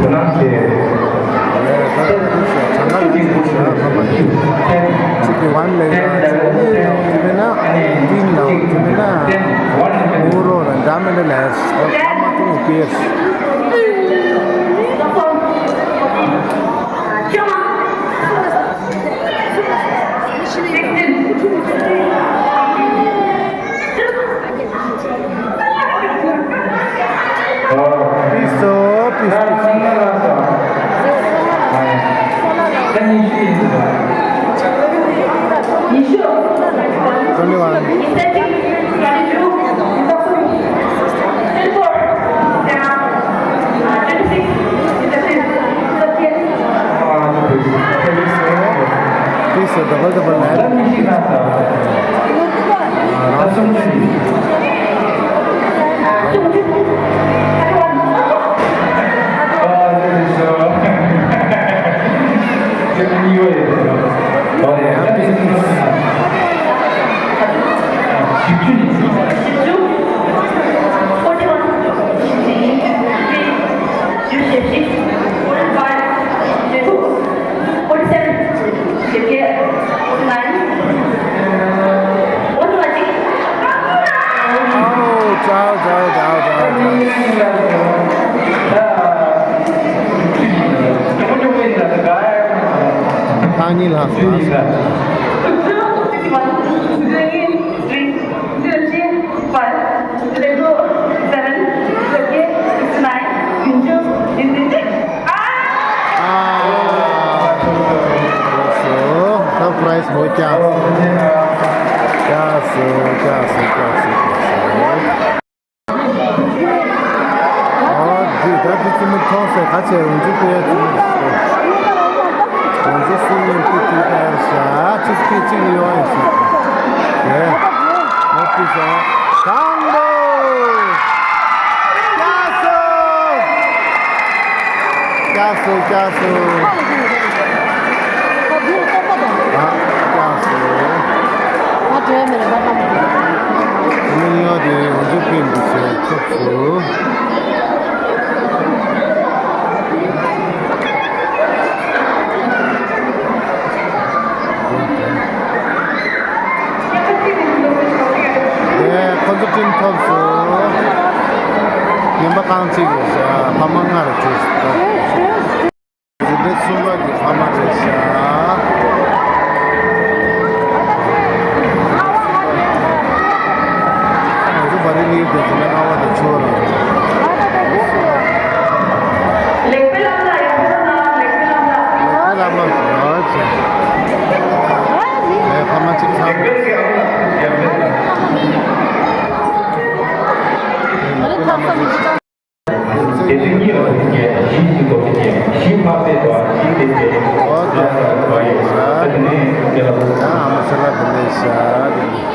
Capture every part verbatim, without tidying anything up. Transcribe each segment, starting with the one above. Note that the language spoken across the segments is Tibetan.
ཁྱེད་རང་ཚོ་ཚང་མ་ལ་ཅིག་ཅིག་གི་ཝན་ལས་ཀ་ཅིག་ཡོད་དེ་མེད་ན་ཏིན་དང་དེ་མེད་ན་ཨུ་རོ་ར་འདྲ་མི་འདྲ་ལས་ཀ་མ་ཐུང་པེར། Peace, oh, peace, peace. Twenty-one. Peace, oh, double, double, man. ཨོ། ཅའོ་ཅའོ་ཅའོ་ཅའོ་ཅའོ། ཐང་ཉིན་ལྷག་སོང་། ཨ། ད་པ་རའི་ཛི་མོ་བཀྱག་སོང་། བཀྱག་སོང་། བཀྱག་སོང་། བཀྱག་སོང་། བཀྱག་སོང་། ཨོ། འདི་ད་འདི་ཙི་མི་མཐོང་ཟེར་ག་ཚད་འོན་ཙི་དཔེ་ཙི་མི་འོན་ཙི་སུ་ཡིན་དེ་དེ་ལྟར་བྱ་ཅིག་དེ་གཅིག་ཡོང་ཡིན་ཟེར། དེ་ཨོ་དེ་བྱ་གང་དུ་བཀྱག་སོང་། བཀྱག་སོང་། བཀྱག་སོང་། ཨ། བཀྱག་སོང་། ཨ། བྲོས་མེད་རེད་པ། ཨ་མ་ཉོ་དེ་འོ་ཚོད་པས་འདུག་ཟེར་ཐུབ་སོང་། ཨེ། ཁོ་ཚོ་ཁྲིམས་ཐོབ་སོང་། ཉན་པ་རྐང་གཅིག་རེད་ཤག་ཕ་མ་ལྔ་རེ་བྲོས་སོང་། འཛིན་གྲྭ་གསུམ་པ་གི་ཕ་མ་རེད་ཤག་ང་ཚོ་བ་རི་ལི་དེ་ཚོ་ལ་ཨ་བ་དེ་ཆོ་རང་། ལེགས་པའི་ལམ་ལ་ཡར་འགྲོ་ན་ལེགས་པའི་ལམ་ལ། ལེགས་པའི་ལམ་ལ་ཡར་ཅིག་ལས་ཕ་མ་གཅིག་ཚང་། ལེགས་པའི་ལམ་ལ་ཡར་ཅིག་དེ་དུས་གཉིས་ལ་འགོ་ཁྲིད་མཁན། བཞི་ཞིག་འགོ་ཁྲིད་མཁན། བཞི་ཕར་ཕེབས་པ། བཞི་དེ་ཕེབས། ང་ཚོ་བ་ཡོད། ད་དེ་ནས་དེ་ལ། ཨ་མ་ཚེ་ལ་དེ་ནས་ཤ་དེ་ནས།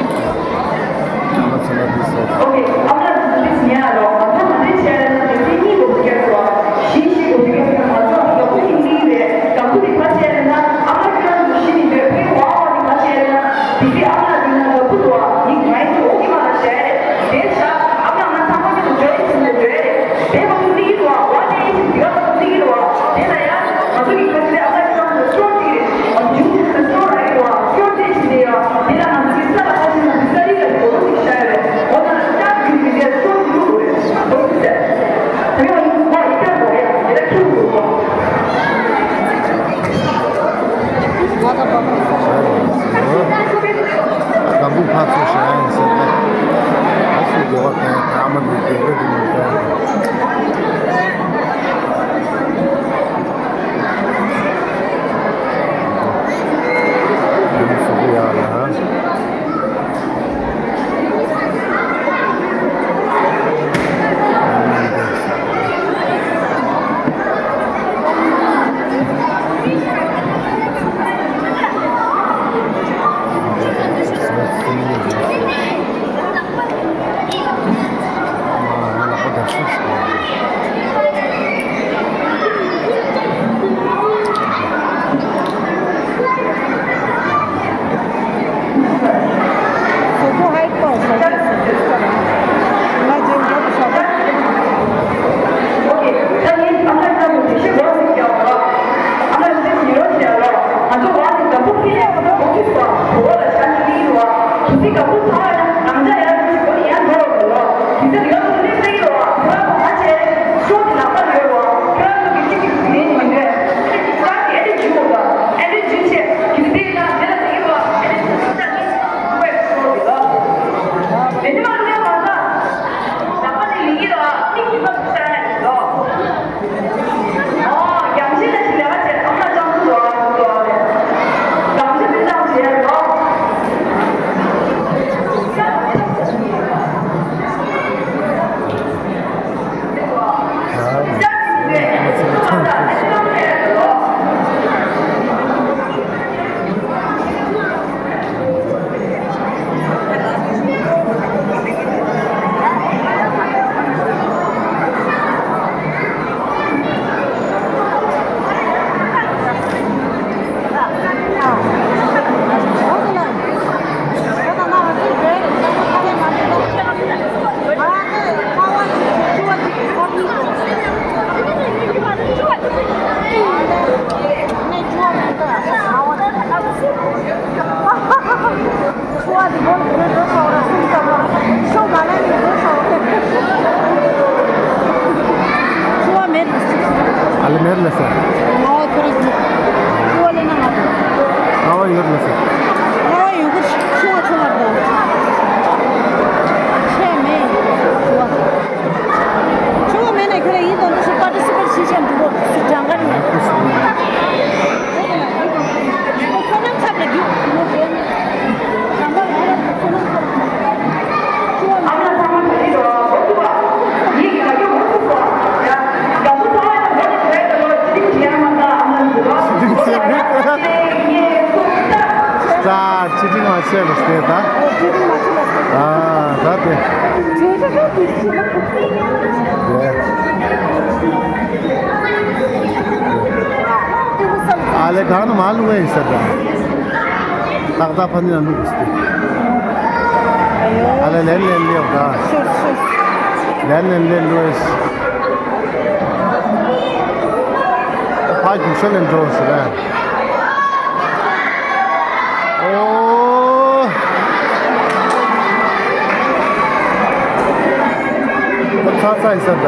ཨ་མ་ཚེ་ལ་དེ་སོ། ཨོ་ཁེ། ཨ་མ་ལགས་ཚོ་འདི་ཟིན་ཡ་རོགས། ང་ཚོ་ང་ཚོའི་ཆེད་ལ་དེ་ཚེ་གཉིས་འགོ་ཁྲིད་མཁན་ཚོ། བཞི་བཞི་འགོ་ཁྲིད་མཁན་ཚོ། ང་ཚོ་དགའ་པོ་ཞིག་གླིང་རེད། དགའ་པོ་དེ་ཕར་ཆེད་ལ་ན། ཨ་མ་ཁྱེད་རང་ཚོ་བཞི་ནས་འདོད་ཕེབས་བ་བ་དེ་ཕར་ཆེད་ལ་ན། དེ་ཚེ་ཨ་མ་ལགས་འདི་ན་དགའ་པོ་འདུག་ཨ། ཡིག་ང་ཡིན་ཚོ་ཨོ་ཁེ་མ་ལ་ཞེ་རེད། དེ་ཤ་ཨ་མ་ང་ཚང་མ་ཚོ་འཇོ་ཡིན་ཚོ་འཇོ་རེད། དེ་མ་ཐུག་ནི་ཡིན་རོ། ཝ་ནི་ཡིན་ཞིག་དེ་ག་མ་ཐུག་ནི་ཡིན་རོ། དེ་ལ་ཡང་ང་ཚོ་གི་ཁ་ཆེ་ཨ་མ་ཅང་ཚོ་ཤོར་ཅིག་རེད། ཨ་མ་ཇུ་ཚོ་ཤོར་ར་ཡོད་རོ། ཤོར་ཅིག་ཅིག་དེ་ཡོད། དེ་ལ་ང་ཚོ་གི་ས་ལ་ཁ་ཆེ་ང་ཚོ་ས་རི་ལ་གོ་རོ་ཅིག་ཤ་ཡོད་རེད། འོ་ན་ལ་ཅང་ཇུ་གི་དེ་ཤོར་ཅིག་རུ་རེད། འོ་ཟེར། དེ་ཡང་ཡིན་ཁོ་ཡིན་ཀྱང་རོ་ཡ་དེ་ལ་ཁྱོད་རུ་རོ། སྒམ་པོ་ཕར་ཚུར་བཞག་ཡིན་ཟེར་ཏེ། ཨ་སུ་དགེ་བ་དང་ཨ་མ་འདི་དགེ་བ་འདི་མི་དགེ་བ། སེ་ལ་སྟེ་ད། ཨ་ད་དེ། ཨ་ལེ་གང་ནས་མ་ལུས་ཡིན་ས་ད། ཏག་ཏག་ཕ་ནི་ལ་ལུག་སྟེ། ཨ་ལེ་ལེན་ལེན་ལེ་ད། ལེན་ལེན་ལེ་ལུས། ཕ་རྒྱུག་ཤ་ལེན་འགྲོ་ཟེར་ར། ཨོ། ཁོ་ཚ་ཚ་ཡིན་ས་ད།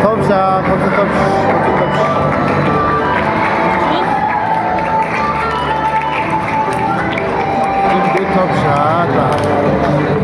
ཐོབ་ཤག་ཁོ་ཚོ་ཐོབ་ཤག་ཁོ་ཚོ་ཐོབ་ཤག་འདི་ཐོབ་ཤག་ད།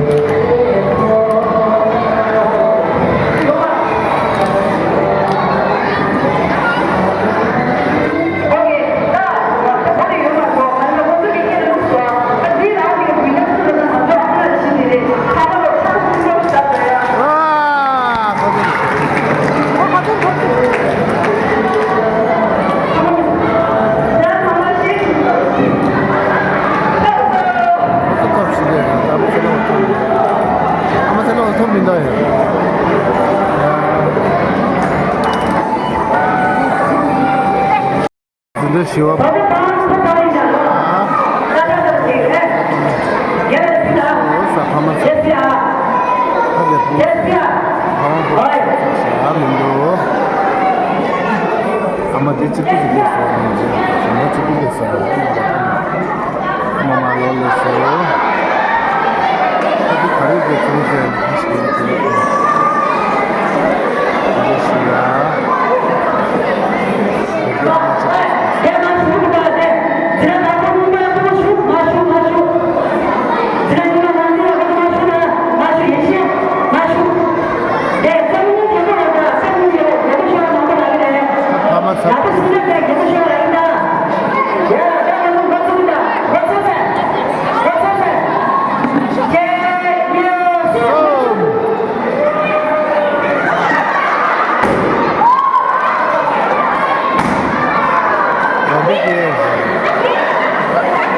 འདི་ཞི་བ། ཨ། ས་ཕ་མ་ཚ། ཕ་ལས་པོ། ཨ་མི་འདུག་ཨ་མ་དེ་གཅིག་པུ་ཞིག་སླེབས་སོང་། ཨ་མ་གཅིག་པུ་སླེབས་སོང་། ཨ་མ་མ་ལོ་སླེབས་སོང་། ཨ་དེ་ག་རེ་དེ་ཁྱེད་ཚོས་ཞིག་ཡོད་དེ། འདི་ཞི་བ།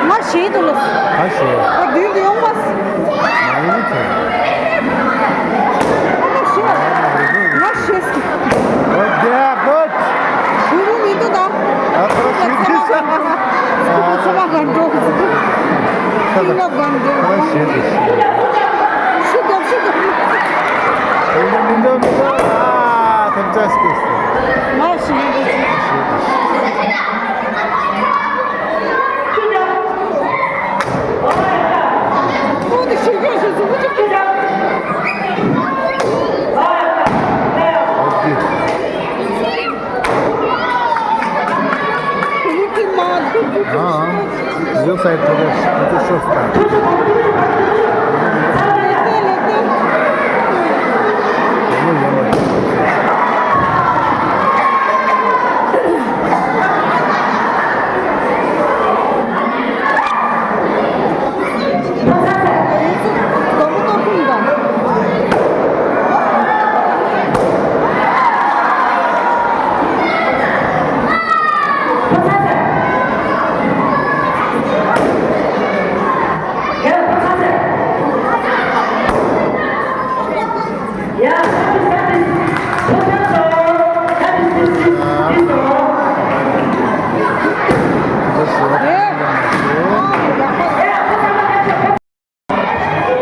ང་ཞེད་འདུག་ལགས། ང་ཞེད། ཨ་བདུད་འདི་ཡོང་བ། མ་ཡིན་ཚེ། ང་ཞེད། ང་ཞེད། ཨོ་རྒྱལ་པོ། བུ་བུ་མི་འདུག་ད། ཨ་ཁོ་ཞེད་ཀྱི་ས། ཚོ་མ་ག་འགྲོ། ཁྱི་ལ་ག་འགྲོ། ཁོ་ཞེད་ཀྱི་ས། ཤི་དོ་ཤི་དོ། མི་འདུག་མི་འདུག་མི་འདུག་ཨ་ཐབས་ཆག་སྐྱེས་སོང་། ང་ཞེད་འདུག་ཁོ་འདི་ཞེད་ཀྱི་ས་ཟུག་གི་ཅིག་ཁྱི་ལ། ཨ། ཡོད་སའི་ཐོག་ལ་ཁོ་ཚོ་ཤོག་སྟངས།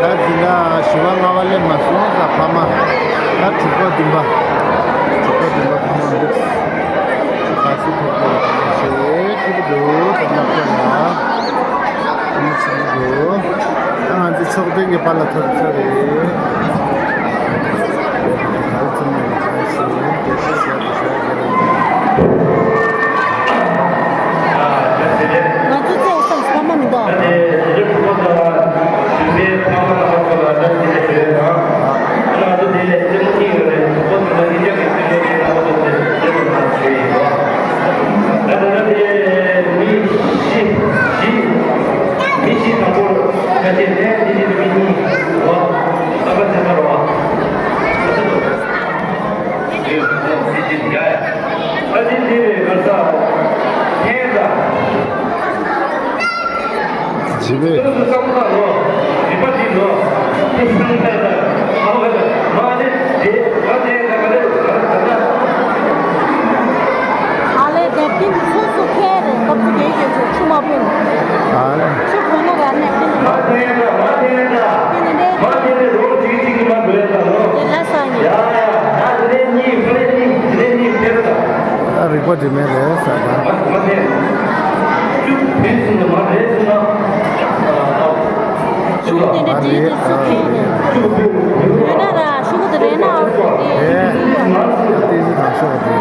ད་འཛིན་གྲྭ་བཞི་པ་ལྔ་པ་སླེབས་མ་སོང་ས། ཕ་མ་ད་དྲུག་པ་བདུན་པ། དྲུག་པ་བདུན་པ་ཕ་མ་འདུག་ག་ཚོད་ཐུབ་ཐུབ་ཞེས་ཐུབ་འདུག་ད་ལབ་ཀྱང་ལ། ཨ་མ་ཚོ་འདུག་ད་ང་ཚོ་ཕྱོགས་སྟོན་གྱི་པར་ལ་ཐོབ་ཚར་རེད། ད་ཚོ་ནས་ང་ཚོ་ཞེས་དེ་ཤེས་བྱ་དེ་ཤོག་རྒྱ་རེད། ང་ཚོ་ཚོ་བསམ་ཕ་མ་མི་འདུག་མེད་རེད་ས་དང་། ཤུགས་དེ་འདྲ་ཅིག་ཅིག་ཡོད་ན་ར་ཤུགས་དེ་རེད་ན་ཨ་ཏི་ཟི་དང་ཤོག་དེ།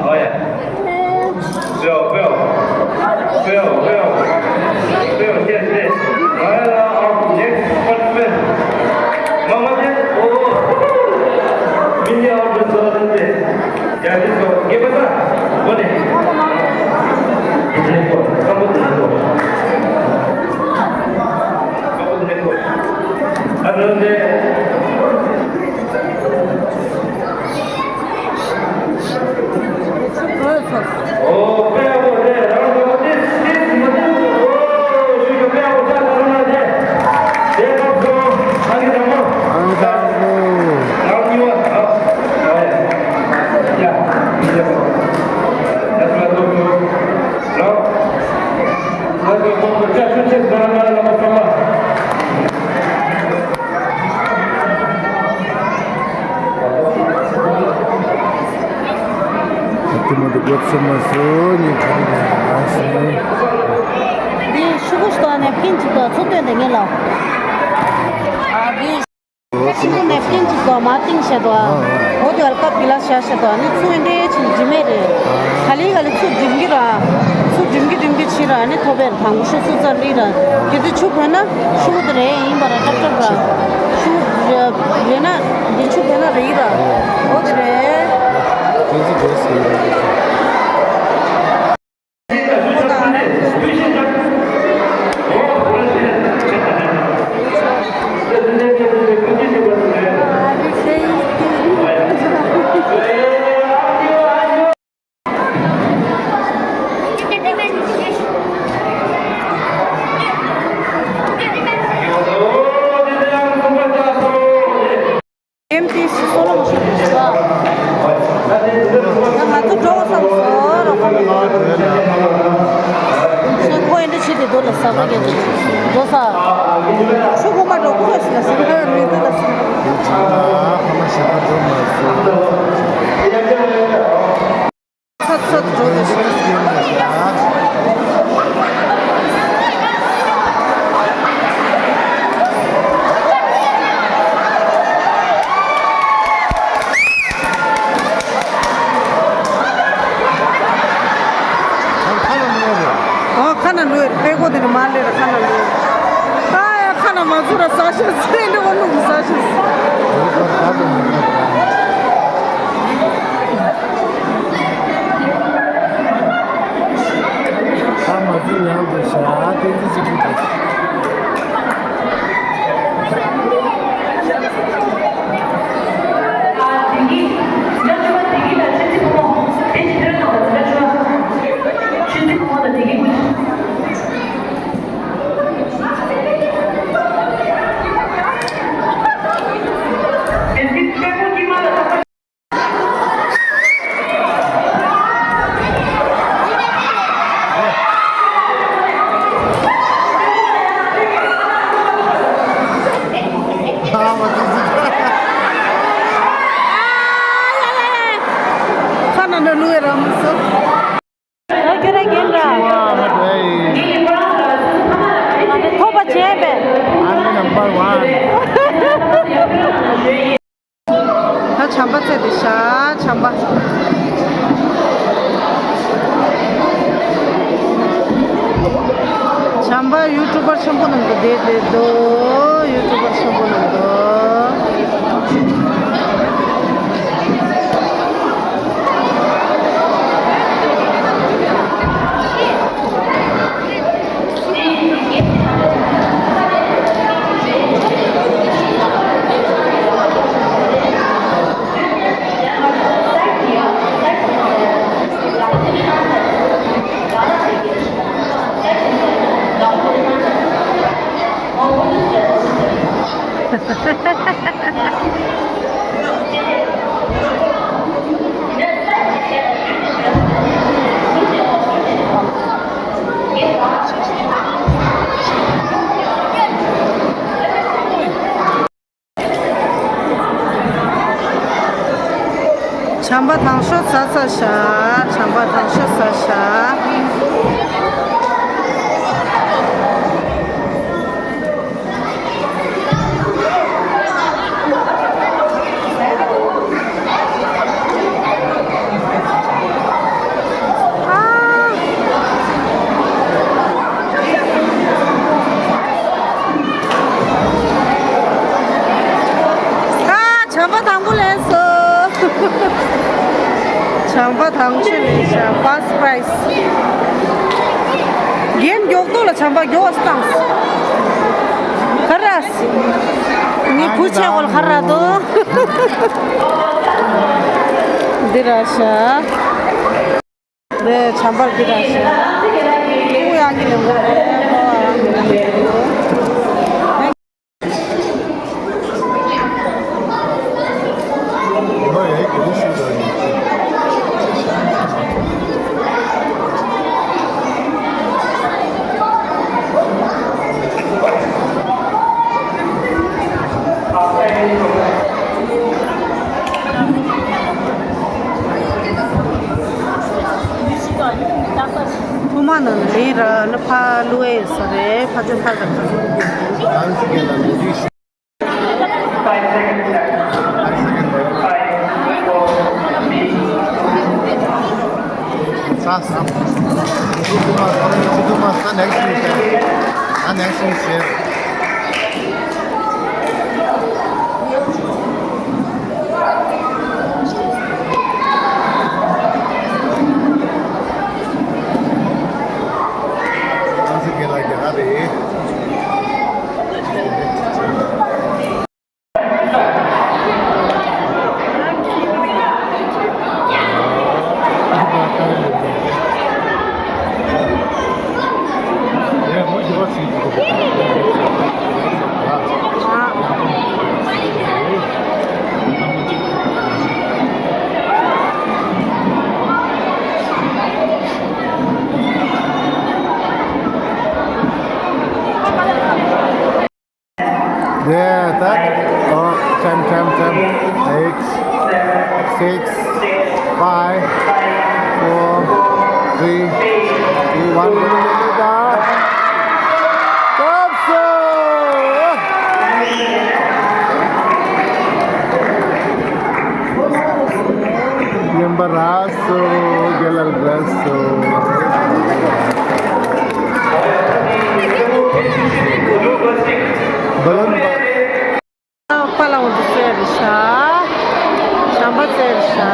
Oh, yeah. Well, well. Well, well. Well, yes, yes. Right, uh, next participant. Mama, yes. Oh. Mini order, sir. Yeah, this one. Give us a. What is it? Come on, come on. Come on, come on. ད་དེ་མོ་དེ་དགོད་ཚོད་མ་སོ་ཉིན་ག་རེ་ཡིན་ན་ཞེས། འདི་ཤུ་གུ་ཞིག་ནས་ཕིན་ཅིག་དང་ཚུར་བཏོན་ཏེ་ངེས་ལ། ཨ་འདི་ཤུ་གུ་ནས་ཕིན་ཅིག་དང་མ་ཏིང་བྱས་དོ། འོ་དེ་བར་སྐབས་ཀྱི་ལ་བྱ་བྱས་དོ། ནི་ཚུར་འདྲེ་ཆིན་འཇིམ་མེད་རེད། ག་ལི་ག་ལི་ཚུར་འཇིམ་གི་ར། ཚུར་འཇིམ་གི་འཇིམ་གི་ཕྱིར་ར་ནི་ཐོབ་པའི་དང་པོ་ཤུ་ཚུར་ཙར་ལི་ར། དེ་ཚོ་ཆུ་བོད་ན་ཤུ་གུ་དེ་རེད་ཡིན་པ་ར་ཀྲབ་ཀྲབ་ར། ཤུ་གུ་རེད་ན་འདི་ཆུ་བོད་ན་རེད་ཡིན་ར། འོ་དེ་རེད། དེ་ཚོ་དེ་སེ་རེད། ཨེམ་ཏི་སི་སོ་ལོ་མོ་ཤོད་པ། ང་ཚོ་འགྲོ་བསམ་སོ་རོགས་ཁོ་ན། ཁོ་ཨེ་འདྲ་བྱེད་དེ་འདུག་ལ་ས་པ་གེ་འགྲོ་ས། ཤུ་ཁོ་མ་འགྲོ་ཁོ་ཤི་ལ་ཟེར་ཁ་མི་འདུག་ལ་ཟེར། དེ་རྗེས་ལ་ཁོ་མ་ཤི་ཁ་འགྲོ་མ་སོང་། ཚ་ཚ་འགྲོ་དེ་ཤི་ཁ་སྐྱེ་མ་ཤ། ཁ་ན་ལོས་རེད། ཨོ་ཁ་ན་ལོས་རེད། པད་གོ་དེ་ནི་མ་ལེ་ར་ཁ་ན་ལོས་རེད། ཨ་ཡ་ཁ་ན་མ་ཚུ་ར་ས་ཤ་ཟེར་འདྲ་བ་ལུག་ས་ཤ་ཟེར། ཁ་མ་ཚུ་ཡང་དུ་ཤ་ཏེ་ཏི་ཅི་ཀི་ཏི། ཁ་ན་ན་ལུ་ཡ་ར་མི་སོ། ད་ཁྱོད་ར་རྒན་ར། ང་ཚོ་ཐོབ་པ་བྱས་པས། ཨ་ནི་number one། ད་བྱམས་པ་ཚེ་འདི་ཤ་བྱམས་པ། བྱམས་པ་ཡུ་ཊུབ་པར་ཆེན་པོ་རྣམས་ཀྱི་བདེ་བདེ་འདུག་ཡུ་ཊུབ་པར་ཆེན་པོ་རྣམས་ཀྱི། བྱམས་པ་དང་ཤོ་ཟ་ས་ཤ། བྱམས་པ་དང་ཤོ་ཟ་ཤ། ཨ། བྱམས་པ་དང་པོ་ལེན་སོང་། བྱམས་པ་དང་ཆུ་ལེན་ཤག first prize། རྒན་མགྱོགས་ཏོ་ལ་བྱམས་པ་མགྱོགས་བཏང་། ཁ་ར། ངའི་བུ་ཆེ་གོ་ལ་ཁ་ར་དོ། འདི་ར་ཤག་འདི་བྱམས་པར་འདི་ར་ཤག་ཨུ་ཡང་གི་ལེན་གོ། ཐོག་མ་ནང་ལ་ལས་ར་ནི་ཕ་ལུ་ཨེ་ས་རེ་ཕ་ཚོད་ཕ་ག་ཚོད། ས་ས། ཆུ་དུ་མ་ས་ནེགསི་ཤེར། ཨ་ནེགསི་ཤེར། Yeah, that. Oh, ten, ten, ten, eight, six, five, four, three, two, one. རྙིང་པ་རག་སོང་། རྒན་ལགས་རག་སོང་། བ་ལོན་པ། པ་ལ་འོང་དུ་བཙལ་རེད་ཤག་བྱམས་པ་བཙལ་རེད་ཤག་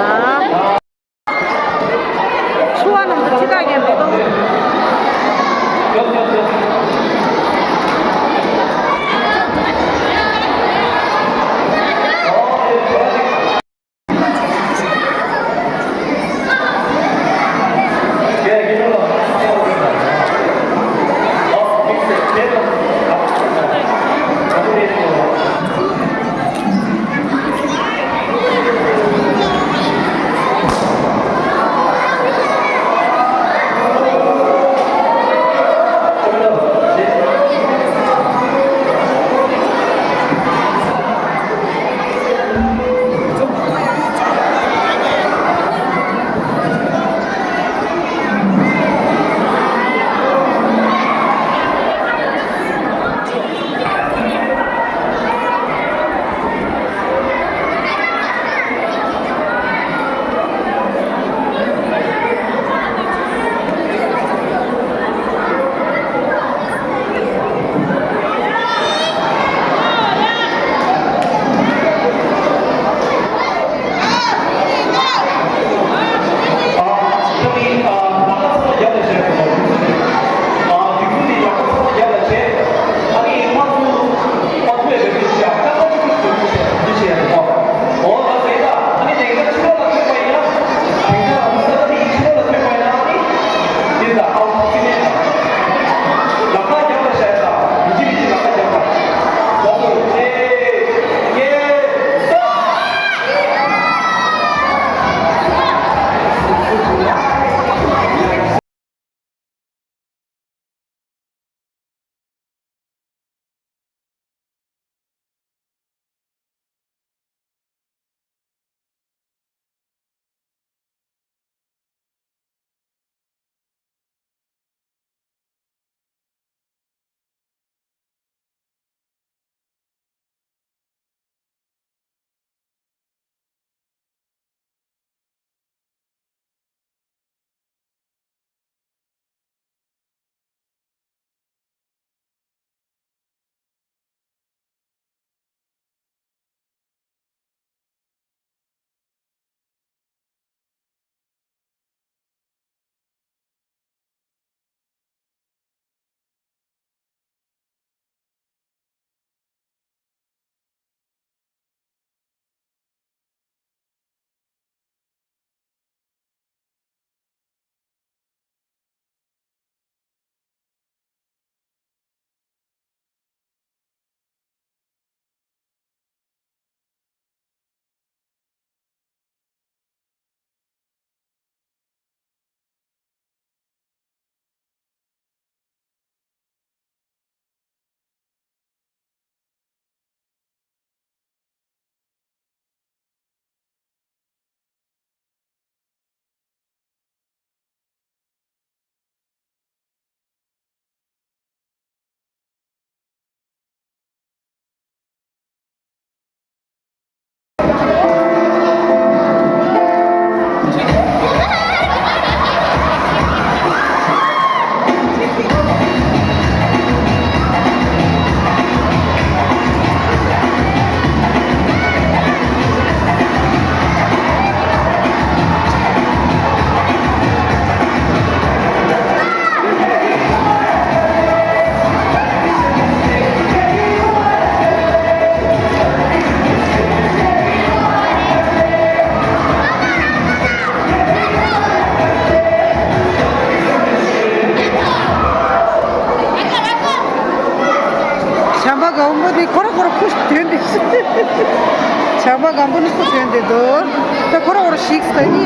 ཆུ་བ་ནང་དུ་ཅི་ལྟར་ཡང་མི་གཏོང་། འདུག་ད་ཁོ་རང་འོར་ཞིག་ད་ནི།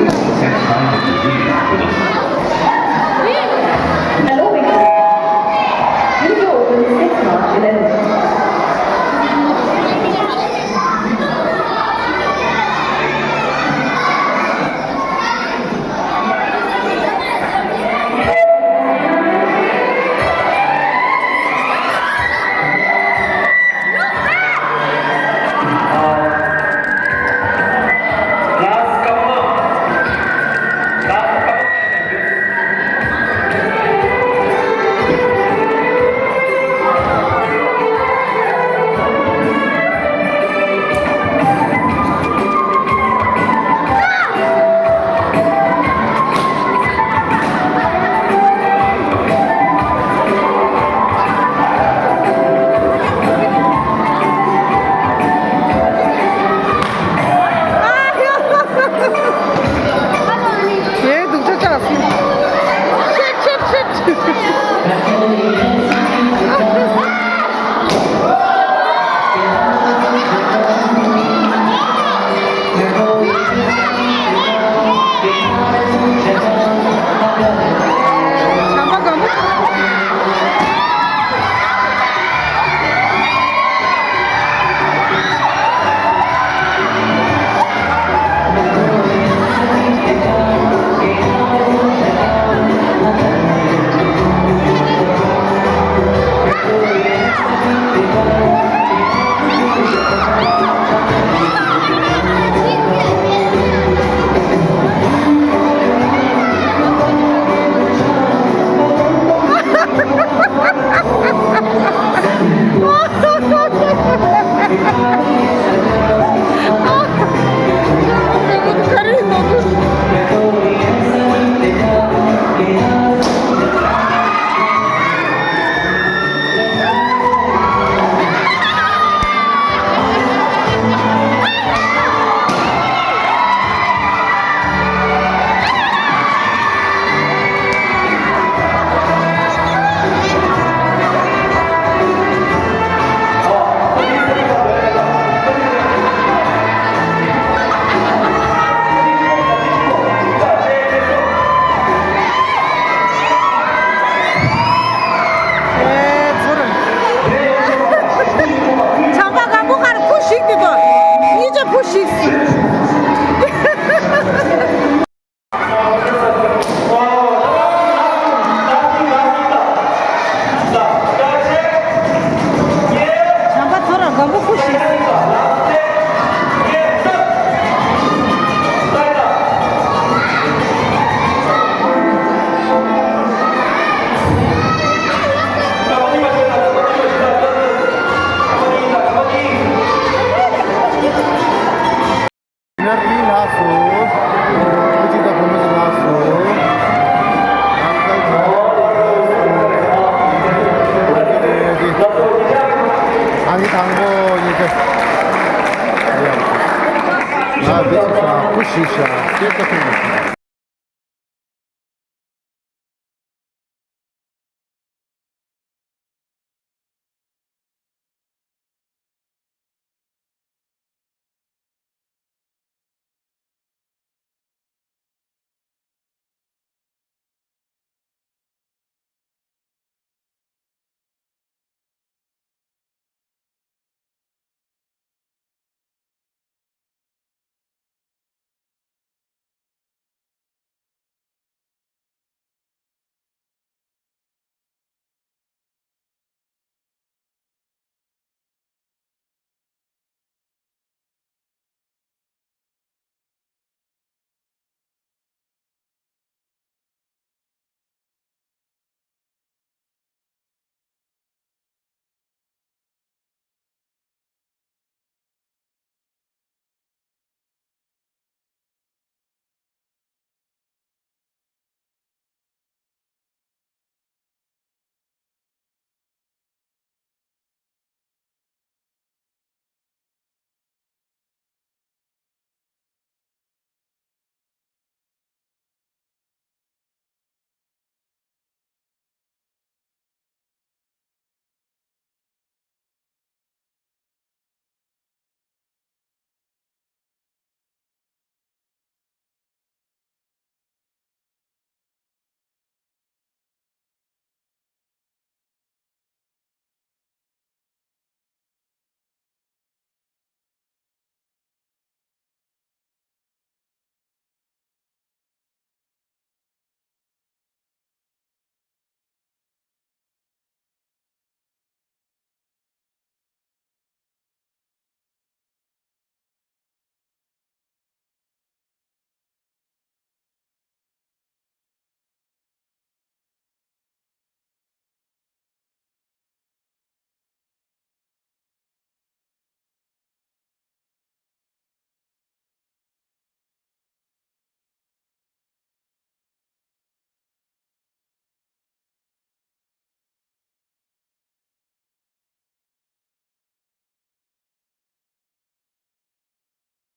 ངའི་སྡུག་ཅག་ཅག་སོང་། ཤེད་ཤེད་ཤེད། བྱམས་པ་སྒམ་པོ་ཁར་ཕུ་ཞིག་དེ་དོ། གཉིས་ཆ་ཕུ་ཞིག་བྱམས་པ་ཚོ་ར་སྒམ་པོ་ཁུ་ཤིག་ཡིན་ན་རི་ལྷག་སོ། བུ་གཅིག་དང་བུ་མོ་གཅིག་ལྷག་སོ། ཨང་ཀི་དང་པོ་གཉིས་ཀ། ང་བེད་ཤ་ཁུ་ཤི་ཤ་སྐད་ཆ་ཐུང་ངུ།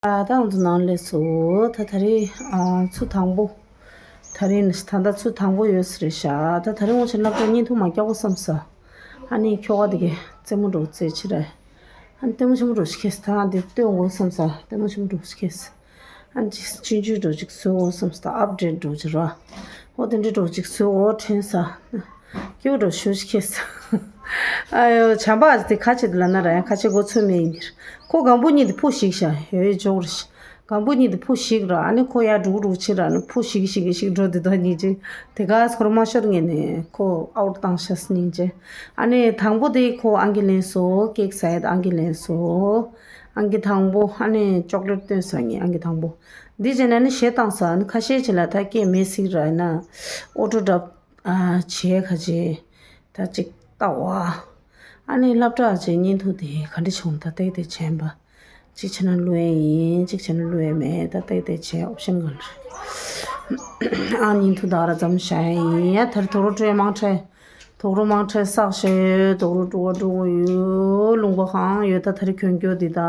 ད་ང་ཚོ་ནང་ལས་སུ་ད་ད་རེས་ཨ་ཚུ་དང་པོ། ད་རེས་ནི་ད་ལྟ་ཚུ་དང་པོ་ཡོད་ས་རེད་ཤག་ད་ད་རེས་ངོ་ཆེ་སློབ་གྲྭ་བརྙན་ཐུང་མ་རྒྱག་གོ་བསམ་ས། ཨ་ནི་ཁྱོ་ག་དེ་གས་རྩེད་མོ་འགྲོ་རྩེད་ཕྱིར་ར། ཨ་ནི་ལྟད་མོ་ཆེན་པོ་འགྲོ་ཞིག་ཁེས་ད་འདི་སྟོན་དགོས་བསམ་ས་ལྟད་མོ་ཆེན་པོ་འགྲོ་ཞིག་ཁེས། ཨ་ནི་ཅིག་སྤྱོད་འཇུག་འགྲོ་ཅིག་བཟོ་དགོས་བསམ་ས་ད་ཨབ་ཌེཊ་འགྲོ་ཅིག་ར། ཨོ་དེ་འདྲ་འགྲོ་ཅིག་བཟོ་དགོས་དྲན་ས། སྐྱིད་པོ་འགྲོ་ཞུ་ཞིག་ཁེས། ཨ་ཡོ་བྱམས་པ་ཨ་ཅེ་དེ་ཁ་ཆེ་དུ་ལ་ན་ར་ཡང་ཁ་ཆེ་མགོ་ཚོད་མེད་ཡིན་ནིར། ཁོ་སྒམ་པོ་གཉིས་དེ་ཕུ་ཞིག་ཤ་ཡོད་ཡོད་ཇོག་ར་ཤ། སྒམ་པོ་གཉིས་དེ་ཕུ་ཞིག་ར་ཨ་ནི་ཁོ་ཡར་འགྲོ་འགྲོ་ཕྱིར་ར་ནི་ཕུ་ཞིག་ཞིག་ཞིག་འགྲོ་དེ་དོ་གཉིས་ཅི། དེ་ག་སྐོར་མ་ཤོར་ངེས་ནས་ཁོ་ཨའུ་ཊི་བཏང་ཤ་སྙིང་རྗེ། ཨ་ནི་དང་པོ་དེ་ཁོ་ཨང་ཀི་ལེན་སོ་ཀེག་ཟ་ཡ་ཨང་ཀི་ལེན་སོ། ཨང་ཀི་དང་པོ་ཨ་ནི་ཅོག་ལེཊ་སྟོན་ས་ངེས་ཨང་ཀི་དང་པོ། འདི་བྱས་ན་ནི་གཞས་བཏང་ས་ནི་ཁ་ཤས་ཅི་ལ་ད་སྐད་མེད་སིག་ར་ཡིན་ན་ཨོ་ཊོ་ཌབ་ཨ་བྱས་ཁ་ཅེ། ད་ཅིག་ལྟ་བ། ཨ་ནི་སློབ་གྲྭ་ཅེ་བརྙན་ཐུང་དེ་ག་འདྲ་བྱུང་ད་ཏེ་དེ་བྱས་པ། གཅིག་བྱས་ན་བླུག་ཡས་ཡིན་གཅིག་བྱས་ན་བླུག་ཡས་མེད་ད་ཏེ་དེ་བྱས་ཨོབ་ཤན་ག་འདྲ། ཨ་བརྙན་ཐུང་ད་ག་ར་ཙམ་བྱ་ཡས་ཡིན་ཡ་ད་རེས་དོག་རོ་སྤྲོད་མང་ཁྲལ། དོག་རོ་མང་ཁྲལ་བསགས་ཤོད་དོག་རོ་སྤྲོ་བ་སྤྲོ་བོ་ཡོད་ལུང་པ་གང་ཡོད་ད་ད་རེས་གྱོན་གྱོ་འདི་ད་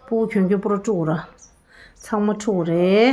སྤུ་གུ་གྱོན་གྱོ་པུ་ར་སྤྲོ་ར། ཚང་མ་འཁྲུག་རེད།